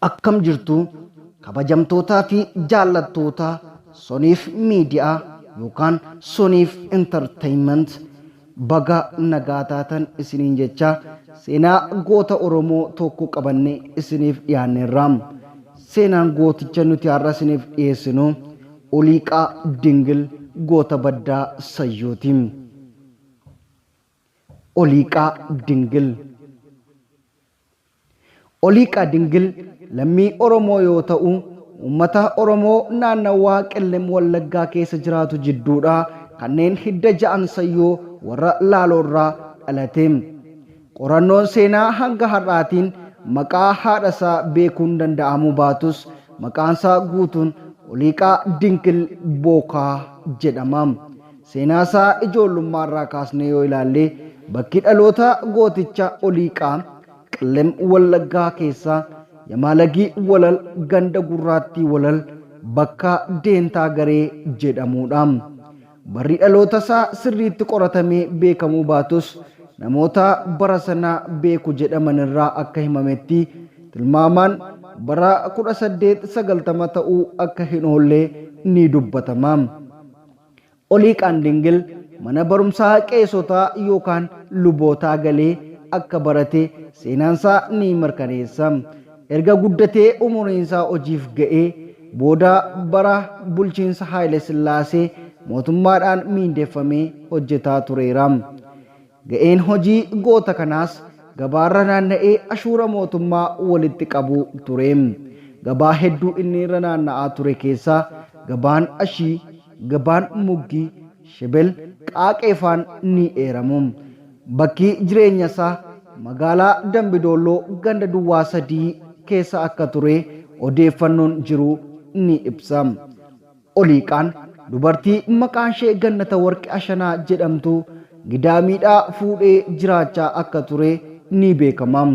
Akkam jirtu kabajamtootaa fi jaallattoota Soniif Miidiyaa yookaan Soniif Entertainment, baga nagaa taatan isiniin jecha, seenaa goota Oromoo tokko qabanne isiniif dhiyaanneerra. Seenaan gooticha nuti har'a isiniif dhiyeessinu Oliiqaa Dingil goota baddaa Sayyooti. Oliiqaa Dingil. Oliiqaa Dingil lammii Oromoo yoo ta'u, uummata Oromoo naannawaa Qellem Wallaggaa keessa jiraatu jidduudhaa kanneen hidda ja'an Sayyoo warra Laaloorraa dhalate. Qorannoon seenaa hanga har'aatiin maqaa haadhasaa beekuun danda'amuu baatus, maqaansaa guutuun Oliiqaa Dingil Bookaa jedhama. Seenaasaa ijoollummaarraa kaasnee yoo ilaalle, bakki dhaloota gooticha Oliiqaa Qellem Wallaggaa keessaa Yamaalagii Walal ganda Gurraattii Walal bakka Deentaa Garee jedhamuudha. Barri dhalootasaa sirriitti qoratamee beekamuu baatus, namoota bara sana beeku jedhamanirraa akka himametti tilmaamaan bara 1890 ta'uu akka hin oolle ni dubbatama. Oliiqaan Dingil mana barumsaa qeesotaa yookaan lubootaa galee akka barate seenaansaa ni mirkaneessa. Erga guddatee umuriinsaa hojiif ga'ee booda bara bulchiinsa Haayilesillaasee mootummaadhaan miindeffamee hojjetaa tureera. Ga'een hojii goota kanaas gabaarra naanna'ee ashuura mootummaa walitti qabuu ture. Gabaa hedduu inni irra naanna'aa ture keessaa gabaan Ashii, gabaan Muggii, Shebel, Qaaqeefaan ni eeramu. Bakki jireenyasaa magaalaa Dambidoolloo ganda duwwaa 3 keessa akka ture odeeffannoon jiru ni ibsa. Oliiqaan dubartii maqaanshee Gannatawarqi Ashanaa jedhamtu Gidaamiidhaa fuudhee jiraachaa akka ture ni beekama.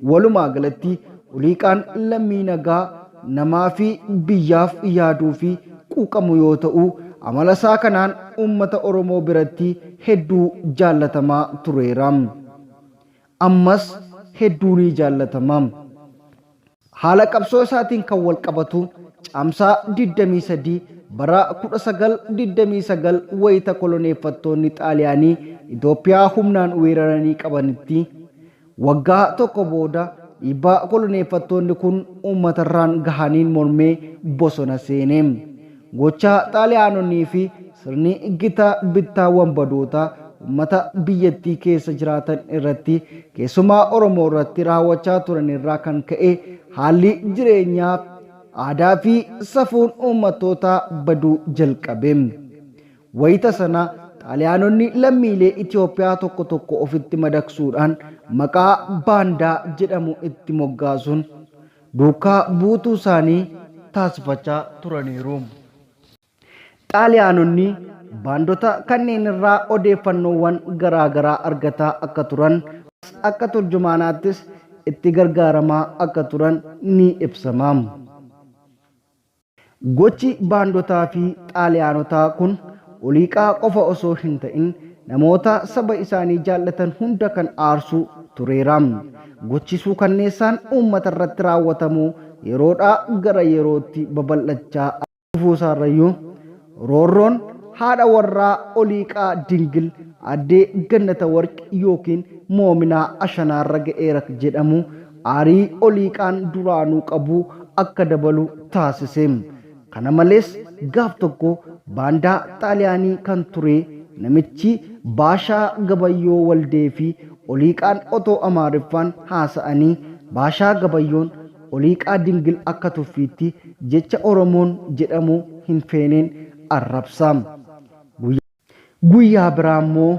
Walumaa galatti Oliiqaan lammii nagaa, namaafi biyyaaf yaaduufi quuqamu yoo ta'u, amalasaa kanaan uummata Oromoo biratti hedduu jaallatamaa tureera. Ammas hedduu ni jaallatama. Haala qabsoo isaatiin kan wal qabatu Caamsaa 23 bara 1929 wayita koloneeffattoonni Xaaliyaanii Itoophiyaa humnaan weeraranii qabanitti, waggaa tokko booda dhiibbaa koloneeffattoonni kun uummatarraan gahaniin mormee bosona seene. Gocha Xaaliyaanonnii fi sirni gita bittaa wanbadootaa ummata biyyattii keessa jiraatan irratti, keessumaa Oromoo irratti raawwachaa turan irraa kan ka'e haalli jireenyaa, aadaa fi safuun uummattootaa baduu jalqabe. Wayita sana Xaaliyaanonni lammiilee Itoophiyaa tokko tokko ofitti madaqsuudhaan maqaa baandaa jedhamu itti moggaasuun duukaa buutuu isaanii taasifachaa turaniiru. Xaaliyaanonni baandota kanneenirraa odeeffannoowwan garaa garaa argataa akka turan, akka turjumaanaattis itti gargaaramaa akka turan ni ibsama. Gochi baandotaa fi Xaaliyaanotaa kun Oliiqaa qofa osoo hin ta'in namoota saba isaanii jaallatan hunda kan aarsu tureera. Gochi suukanneessaan uummatarratti raawwatamu yeroodhaa gara yerootti babal'achaa dhufuusaarrayyuu roorroon haadha warraa Oliiqaa Dingil Aaddee Gannatawarq ykn Moominaa Ashanaarra ga'eera jedhamu aarii Oliiqaan duraanuu qabu akka dabalu taasise. Kana malees gaaf tokko baandaa Xaaliyaanii kan ture namichi Baashaa Gabayyoo Waldee fi Oliiqaan otoo Amaariffaan haasa'anii Baashaa Gabayyoon Oliiqaa Dingil akka tuffiitti jecha Oromoon jedhamu hin feeneen arrabsa. Guyyaa biraa immoo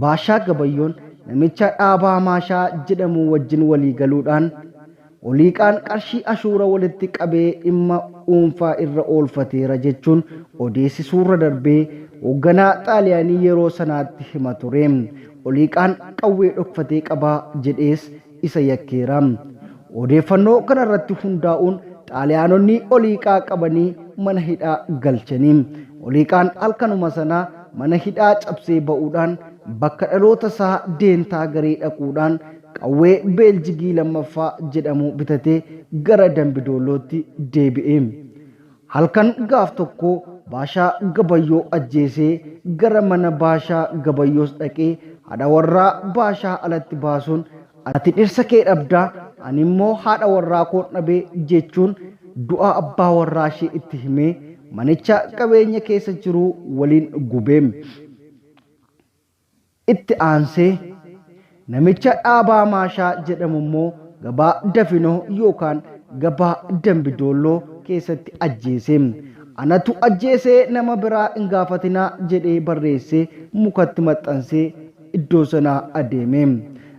Baashaa Gabayyoon namicha Dhaabaa Maashaa jedhamu wajjin walii galuudhaan Oliiqaan qarshii ashuura walitti qabee dhimma dhuunfaa irra oolfateera jechuun odeessisuurra darbee hoogganaa Xaaliyaanii yeroo sanaatti hima ture. Oliiqaan qawwee dhokfatee qaba jedhees isa yakkeera. Odeeffannoo kanarratti hundaa'uun Xaaliyaanonni Oliiqaa qabanii mana hidhaa galchani. Oliiqaan halkanuma sana mana hidhaa cabsee ba'uudhaan bakka dhaloota isaa Deentaa Garee dhaquudhaan qawwee Beeljigii lammaffaa jedhamu bitatee gara Dambidollootti deebi'e. Halkan gaaf tokko Baashaa Gabayyoo ajjeesee gara mana Baashaa Gabayyoos dhaqee haadha warraa Baashaa alatti baasuun ati dhirsa kee dhabdaa ani immoo haadha warraa koon dhabee jechuun du'a abbaa warraa ishee itti himee manicha qabeenya keessa jiru waliin gubee. Itti aansee namicha Dhaabaa Maashaa jedhamu immoo gabaa Dafinoo yookaan gabaa Dambidolloo keessatti ajjeese. Anatu ajjeesee nama biraa hin gaafatinaa jedhee barreessee mukatti maxxansee iddoo sanaa adeeme.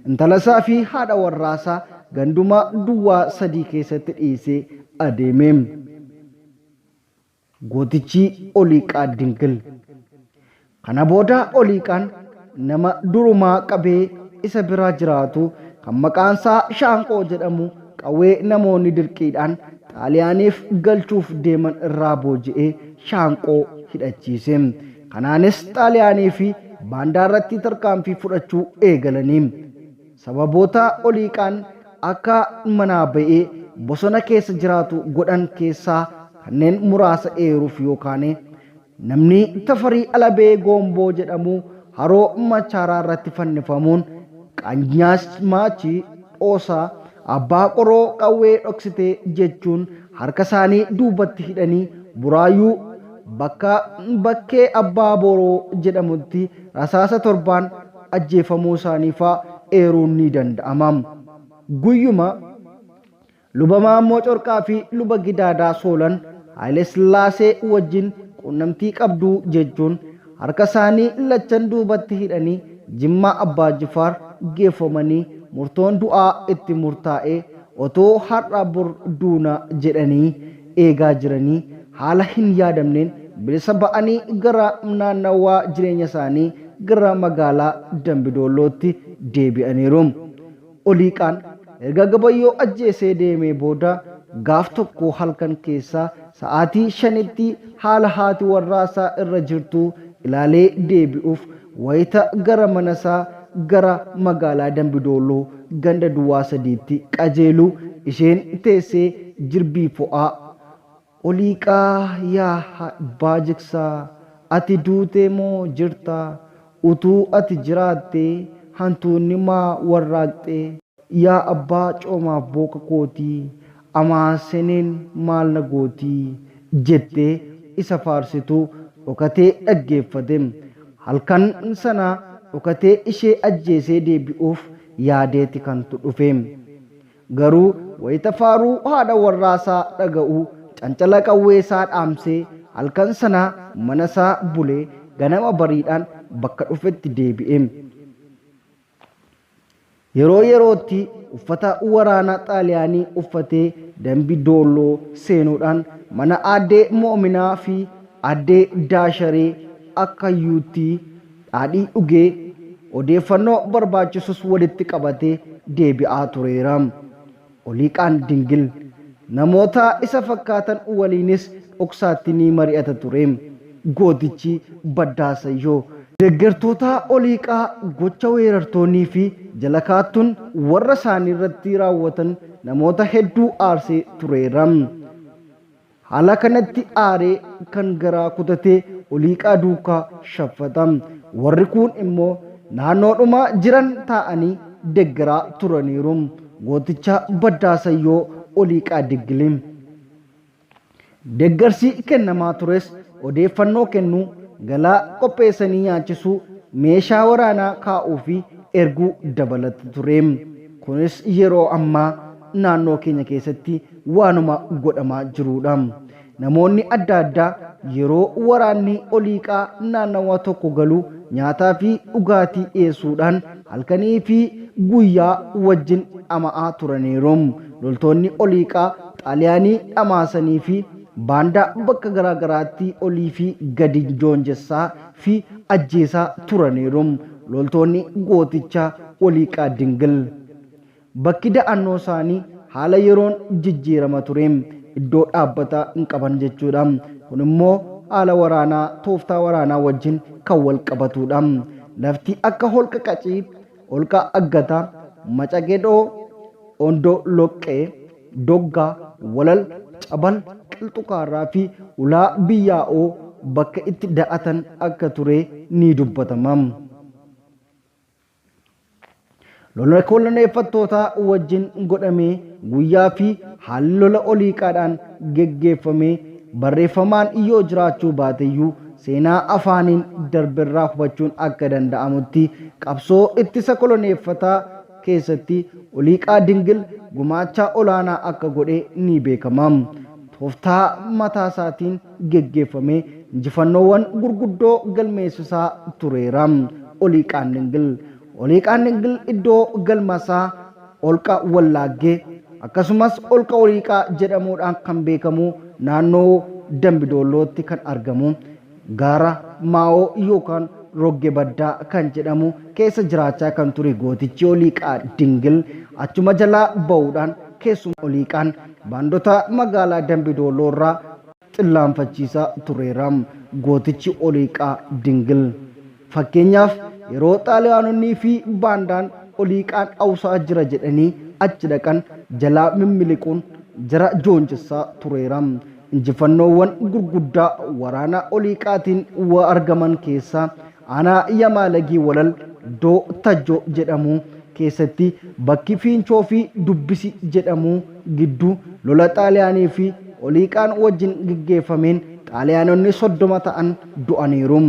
Intala isaa fi haadha warraasaa ganduma duwwaa 3 keessatti dhiisee adeeme. Gootichi Oliiqaa Dingil. Kana booda Oliiqaan nama durumaa qabee isa bira jiraatu kan maqaansaa Shaanqoo jedhamu qawwee namoonni dirqiidhaan Xaaliyaaniif galchuuf deeman irraa booji'ee Shaanqoo hidhachiise. Kanaanis Xaaliyaanii fi baandaa irratti tarkaanfii fudhachuu eegalanii. Sababoota Oliiqaan akka manaa ba'ee bosona keessa jiraatu godhan keessaa kanneen muraasa eeruuf yoo kaane, namni Tafarii Alabee Goomboo jedhamu haroo Machaaraa irratti fannifamuun Qanyaazmaachi Dhoosaa abbaa qoroo qawwee dhoksite jechuun harka isaanii duubatti hidhanii Buraayyuu bakka Bakkee Abbaa Booroo jedhamutti rasaasa torbaan ajjeefamuu isaanii faa eeruun ni danda'ama. Guyyuma Luba Maammoo Corqaa fi Luba Gidaadaa Soolan Haayilesillaasee wajjin quunnamtii qabdu jechuun harka isaanii lachan duubatti hidhanii Jimmaa Abbaa Jifaar geeffamanii murtoon du'aa itti murtaa'ee otoo har'a bor duuna jedhanii eegaa jiranii haala hin yaadamneen bilisa ba'anii gara naannawaa jireenya isaanii gara magaalaa Dambidoollootti deebi'aniiru. Oliiqaan erga Gabayyoo ajjeesee deemee booda gaaf tokko halkan keessaa sa'aatii 5tti haala haati warraasaa irra jirtu ilaalee deebi'uuf wayita gara manasaa gara magaalaa Dambidoolloo ganda duwwaa 3tti qajeelu isheen teessee jirbii fo'aa Oliiqaa yaa abbaa jigsaa ati duutee moo jirta? Utuu ati jiraattee hantuunni maa warraaqxee? Yaa abbaa coomaaf booka kootii amaaseneen maal na gootii? Jettee isa faarsitu dhokatee dhaggeeffate. Halkan sana dhokatee ishee ajjeesee deebi'uuf yaadeeti kan dhufe. Garuu wayita faaruu haadha warraasaa dhaga'u cancala qawweesaa dhaamsee halkan sana manasaa bulee ganama bariidhaan bakka dhufetti deebi'e. Yeroo yerootti uffata waraana Xaaliyaanii uffatee Dambi Doolloo seenuudhaan mana Aaddee Moominaa fi Aaddee Daasharee Akkayyuutti dhaadhii dhugee odeeffannoo barbaachisus walitti qabatee deebi'aa tureera. Oliiqaan Dingil namoota isa fakkaatan waliinis dhoksaatti ni mari'ata ture. Gootichi Baddaa Sayyoo deggertoota Oliiqaa gocha weerartoonnii fi jala kaattun warra isaaniirratti raawwatan namoota hedduu aarsee tureera. Haala kanatti aaree kan garaa kutate Oliiqaa duukaa shaffata. Warri kuun immoo naannoodhuma jiran taa'anii deggeraa turaniiru. Gooticha Baddaa Sayyoo Oliiqaa Diggilii. Deggarsi kennamaa tures odeeffannoo kennuu, galaa qopheessanii nyaachisuu, meeshaa waraanaa kaa'uu fi erguu dabalata ture. Kunis yeroo ammaa naannoo keenya keessatti waanuma godhamaa jiruudha. Namoonni adda addaa yeroo waraanni Oliiqaa naannawa tokko galu nyaataa fi dhugaatii dhiyeessuudhaan halkanii fi guyyaa wajjin dhama'aa turaniiru. Loltoonni Oliiqaa Xaaliyaanii dhamaasanii fi baandaa bakka garaa garaatti olii fi gadi joonjessaa fi ajjeesaa turaniiru. Loltoonni gooticha Oliiqaa Dingil. Bakki da'annoo isaanii haala yeroon jijjiirama ture. Iddoo dhaabbataa hin qaban jechuudha. Kun immoo haala waraanaa, tooftaa waraanaa wajjin kan wal qabatuudha. Lafti akka holqa Qacii, holqa Aggataa, Macagedhoo, Ondoo Loqqee, Doggaa, Walal, Cabal, Qilxukaarraa fi Ulaa Biyyaa'oo bakka itti da'atan akka ture ni dubbatama. Lola koloneeffattootaa wajjin godhamee guyyaa fi haalli lola Oliiqaadhaan geggeeffamee barreeffamaan yoo jiraachuu baateyyuu seenaa afaaniin darberraa hubachuun akka danda'amutti qabsoo ittisa koloneeffataa keessatti Oliiqaa Dingil gumaachaa olaanaa akka godhe ni beekama. Tooftaa mataasaatiin geggeeffamee injifannoowwan gurguddoo galmeessisaa tureera. Oliiqaan Dingil. Oliiqaan Dingil iddoo galmasaa Olqa Wallaaggee akkasumas Olqa Oliiqaa jedhamuudhaan kan beekamu naannoo Dambidoollootti kan argamu gaara Maa'oo yookaan Rogge Baddaa kan jedhamu keessa jiraachaa kan ture gootichi Oliiqaa Dingil achuma jalaa ba'uudhaan keessuma Oliiqaan baandota magaalaa Dambidoolloo irraa xillaanfachiisaa tureera. Gootichi Oliiqaa Dingil. Fakkeenyaaf yeroo Xaaliyaanonnii fi baandaan Oliiqaan Awusaa jira jedhanii achi dhaqan jalaa mimmiliquun jara joonjessaa tureera. Injifannoowwan gurguddaa waraana Oliiqaatiin argaman keessaa aanaa Yamaalagii Walal iddoo Tajjoo jedhamu keessatti bakki Fiinchoo fi Dubbisi jedhamu gidduu lola Xaaliyaanii fi Oliiqaan wajjin geggeeffameen Xaaliyaanonni 30 ta'an du'aniiru.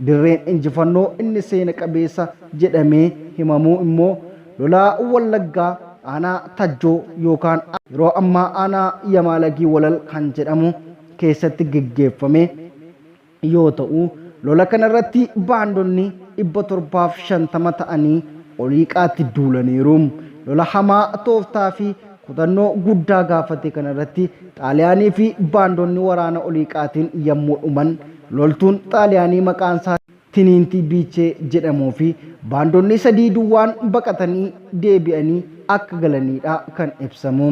Dirreen injifannoo inni seena qabeessa jedhamee himamuu immoo lola Wallaggaa aanaa Tajjoo yookaan yeroo ammaa aanaa Yamaalagii Walal kan jedhamu keessatti geggeeffame yoo ta'u, lola kanarratti baandonni 750 ta'anii Oliiqaatti duulaniiru. Lola hamaa tooftaa fi kutannoo guddaa gaafate kanarratti Xaaliyaanii fi baandonni waraana Oliiqaatiin yommuu dhuman loltuun Xaaliyaanii maqaansaa Tiniintii Biichee jedhamuu fi baandonni sadii duwwaan baqatanii deebi'anii akka galaniidha kan ibsamu.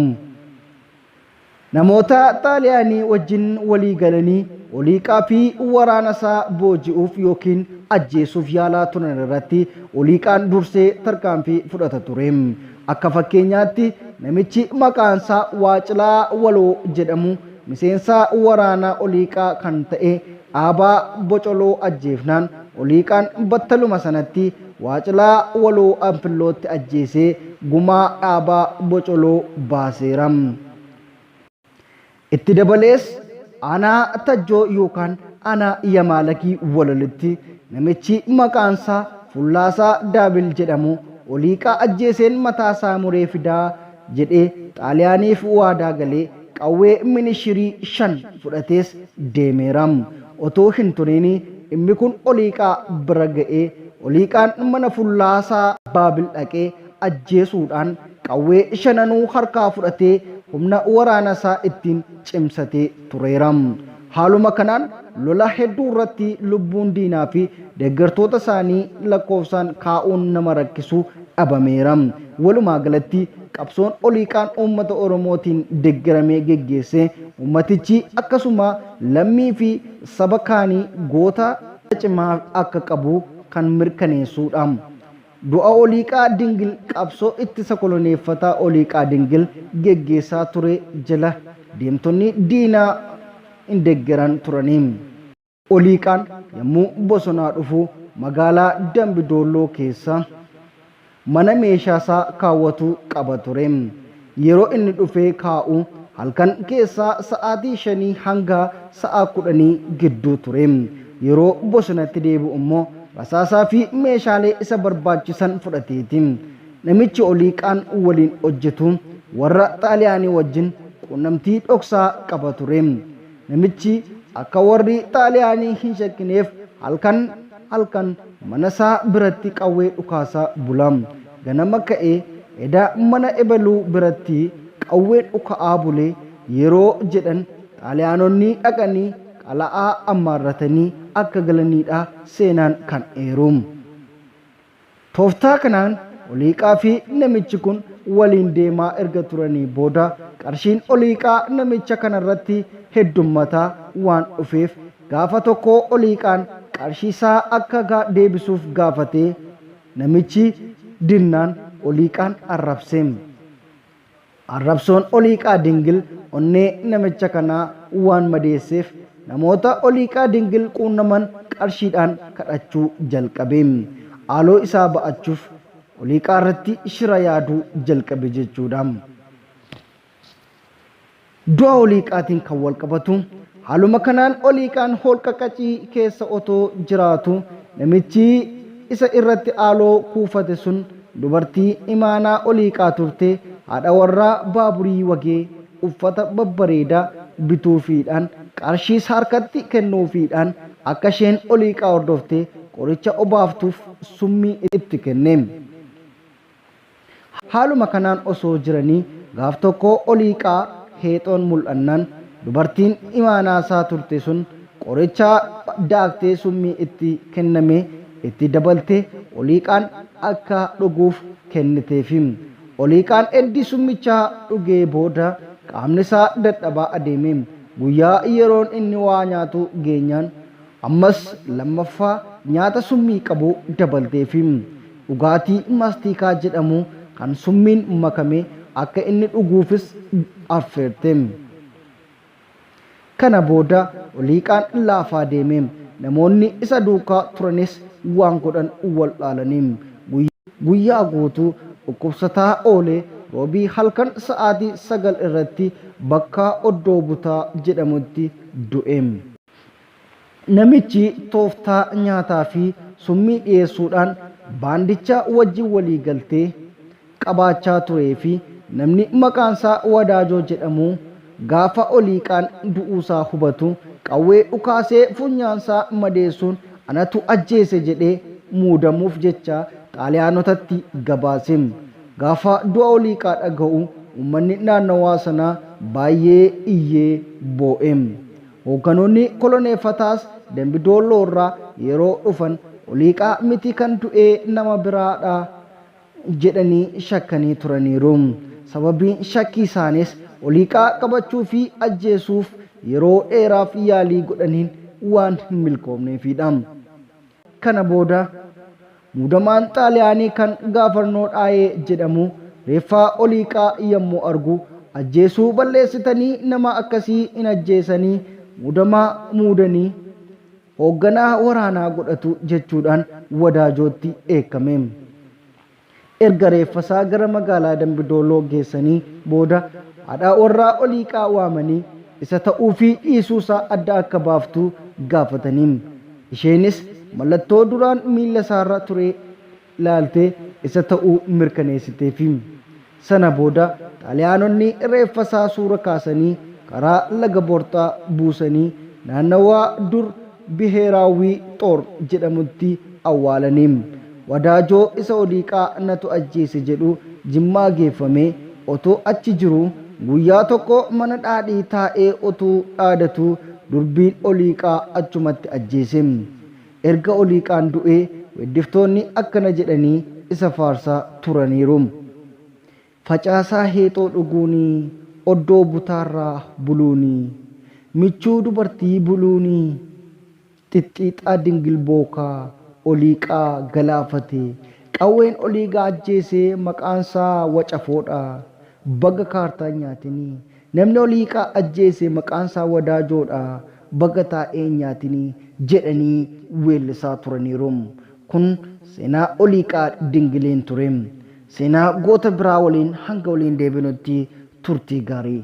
Namoota Xaaliyaanii wajjin walii galanii Oliiqaa fi waraana isaa booji'uuf yookiin ajjeesuuf yaalaa turan irratti Oliiqaan dursee tarkaanfii fudhata ture. Akka fakkeenyaatti namichi maqaansaa Waacilaa Waloo jedhamu miseensa waraana Oliiqaa kan ta'e Dhaabaa Bocoloo ajjeefnaan Oliiqaan battaluma sanatti Waacilaa Waloo Anfillootti ajjeesee gumaa Dhaabaa Bocoloo baaseera. Itti dabalees aanaa Tajjoo yookaan aanaa Yamaalakii Walalitti namichi maqaansaa Fullaasaa Daabil jedhamu Oliiqaa ajjeeseen mataasaa muree fidaa jedhee Xaaliyaaniif waadaa galee qawwee minishirii 5 fudhatees deemeera. Otuu hin turiin dhimmi kun Oliiqaa bira ga'ee Oliiqaan mana Fullaasaa Baabil dhaqee ajjeesuudhaan qawwee shananuu harkaa fudhatee humna waraana isaa ittiin cimsatee tureera. Haaluma kanaan lola hedduu irratti lubbuun diinaa fi deeggartoota isaanii lakkoofsaan kaa'uun nama rakkisu dhabameera. Walumaa galatti qabsoon Oliiqaan uummata Oromootiin deggeramee geggeesse uummatichi akkasuma lammii fi saba kaanii goota cimaa akka qabu kan mirkaneessuudha. Du'a Oliiqaa Dingil Qabsoo ittisa koloneeffataa Oliiqaa Dingil geggeessaa ture jala deemtonni diinaa hin deggeran turani. Oliiqaan yommuu bosonaa dhufu magaalaa Dambi Doolloo keessa mana meeshaasaa kaawwatu qaba ture. Yeroo inni dhufee kaa'u halkan keessaa sa'aatii shanii hanga sa'a kudhanii gidduu ture. Yeroo bosonatti deebi'u immoo rasaasaa fi meeshaalee isa barbaachisan fudhateeti. Namichi Oliiqaan waliin hojjetu warra Xaaliyaanii wajjin quunnamtii dhoksaa qaba ture. Namichi akka warri Xaaliyaanii hin shakkineef halkan halkan manasaa biratti qawwee dhukaasaa bula. Ganama ka'ee eda mana ebeluu biratti qawwee dhuka'aa bule yeroo jedhan Xaaliyaanonni dhaqanii qala'aa ammaarratanii akka galaniidha seenaan kan eeru. Tooftaa kanaan Oliiqaa fi namichi kun waliin deemaa erga turanii booda qarshiin Oliiqaa namicha kanarratti heddummataa waan dhufeef gaafa tokko Oliiqaan qarshiisaa akka deebisuuf gaafatee namichi dinnaan Oliiqaan arrabse. Arrabsoon Oliiqaa Dingil onnee namicha kanaa waan madeesseef namoota Oliiqaa Dingil quunnaman qarshiidhaan kadhachuu jalqabe. Haaloo isaa ba'achuuf Oliiqaa irratti shira yaaduu jalqabe jechuudha. Du'a Oliiqaatiin kan walqabatu haaluma kanaan Oliiqaan holqa Qacii keessa otoo jiraatu namichi isa irratti haaloo kuufate sun dubartii imaanaa Oliiqaa turte haadha warraa Baaburii Wagee uffata babbareedaa bituufiidhaan qarshiis harkatti kennuufiidhaan akka isheen Oliiqaa hordoftee qoricha obaaftuuf summii itti kenne. Haaluma kanaan osoo jiranii gaaf tokko Oliiqaa Heexoon mul'annaan dubartiin imaanaasaa turte sun qoricha daaktee summii itti kenname itti dabaltee Oliiqaan akka dhuguuf kenniteefi. Oliiqaan eddi summicha dhugee booda qaamnisaa dadhabaa adeeme. Guyyaa yeroon inni waa nyaatu geenyaan Ammas lammaffaa nyaata summii qabu dabalteefi. Dhugaatii mastiikaa jedhamu kan summiin makame akka inni dhuguufis affeerte. Kana booda Oliiqaan laafaa deeme. Namoonni isa duukaa turanis waan godhan wal'aalani. Guyyaa guutuu dhukkubsataa oolee Roobii halkan sa'aatii 9 irratti bakka Oddoo Butaa jedhamutti du'e. Namichi tooftaa nyaataa fi summii dhiyeessuudhaan baandicha wajjin walii galtee qabaachaa turee fi namni maqaansaa Wadaajoo jedhamu gaafa Oliiqaan du'uusaa hubatu qawwee dhukaasee funyaansaa madeessuun anatu ajjeese jedhee muudamuuf jecha Xaaliyaanotatti gabaase. Gaafa du'a Oliiqaa dhaga'u uummanni naannawaa sanaa baay'ee iyyee boo'e. Hoogganoonni koloneeffataas Dambi Doolloorraa yeroo dhufan Oliiqaa miti kan du'e nama biraadha jedhanii shakkanii turaniiru. Sababiin shakkii isaaniis Oliiqaa qabachuu fi ajjeesuuf yeroo dheeraaf yaalii godhaniin waan hin milkoofneefiidha. Kana booda muudamaan Xaaliyaanii kan Gaafarnoo Dhaayee jedhamu reeffaa Oliiqaa yommuu argu ajjeesuu balleessitanii nama akkasii hin ajjeesanii muudamaa muudanii hoogganaa waraanaa godhatu jechuudhaan Wadaajootti dheekkame. Erga reeffasaa gara magaalaa Dambi Doolloo geessanii booda haadha warraa Oliiqaa waamanii isa ta'uufi dhiisuusaa adda akka baaftu gaafatanii. Isheenis mallattoo duraan miillasaarra ture ilaaltee isa ta'uu mirkaneessiteefi. Sana booda Xaaliyaanonni reeffasaa suura kaasanii karaa laga Borxaa buusanii naannawaa dur Biheeraawwii Xoor jedhamutti awwaalani. Wadaajoo isa Oliiqaa natu ajjeese jedhu Jimmaa geeffamee otoo achi jiruu guyyaa tokko mana dhaadhii taa'ee otuu dhaadatuu durbiin Oliiqaa achumatti ajjeese. Erga Oliiqaan du'ee weeddiftoonni akkana jedhanii isa faarsaa turaniiru. Facaasaa heexoo dhuguuni, oddoo butaarraa buluuni, michuu dubartii buluuni, xixxiixaa dingil bookaa Oliiqaa galaafate, qawween Oliigaa ajjeese maqaansaa Wacafoodha, baga kaartaa hin nyaatini, namni Oliiqaa ajjeese maqaansaa Wadaajoodha, baga taa'ee hin nyaatini jedhanii weellisaa turaniiru. Kun seenaa Oliiqaa Dingileen ture. Seenaa goota biraa waliin hanga waliin deebinutti turtii gaarii.